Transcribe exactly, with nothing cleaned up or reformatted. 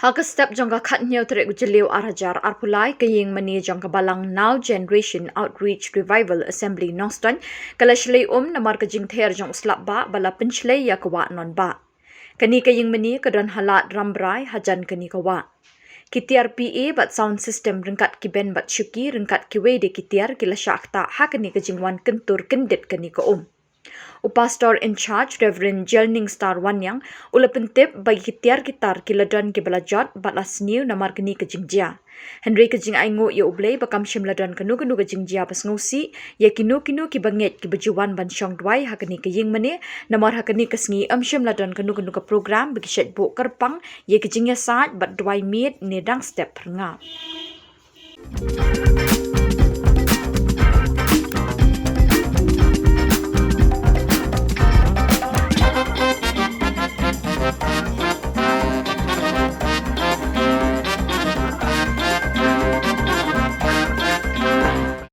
Ha ka step jong ka khathynñiew tarik u Jylliew ar hajar arphew lai, ka ïingmane jong ka Balang Now Generation Outreach Revival Assembly Nongstoiñ ka la shlei um namar ka jingther jong u slap bah ba la pynshlei ïa ka wah nonbah. Kane ka ïingmane ka don ha Lad Rambrai hajan kane ka wah. Ki tiar P A bad sound system ryngkat ki band bad shuki ryngkat kiwei de ki tiar ki la shah ktah ha kane ka jingwan kyntur kyndit kane ka um. U Pastor in charge Reverend Jelningstar Wanniang u la pyntip ba ki tiar ki tar ki la don kiba la jot bad la sniew namar kane ka jingjia. Hynrei ka jingainguh ïa U Blei ba kam shym la don kano kano ka jingjia ba sngewsih ïa kino kino kiba ngeit kiba ju wan ban shong duwai ha kane ka ïingmane, namar ha kane ka sngi ym shym la don kano kano ka program ba ki shait buh kyrpang ïa ka jingïasaid bad duwai miet ne dang step phyrngap.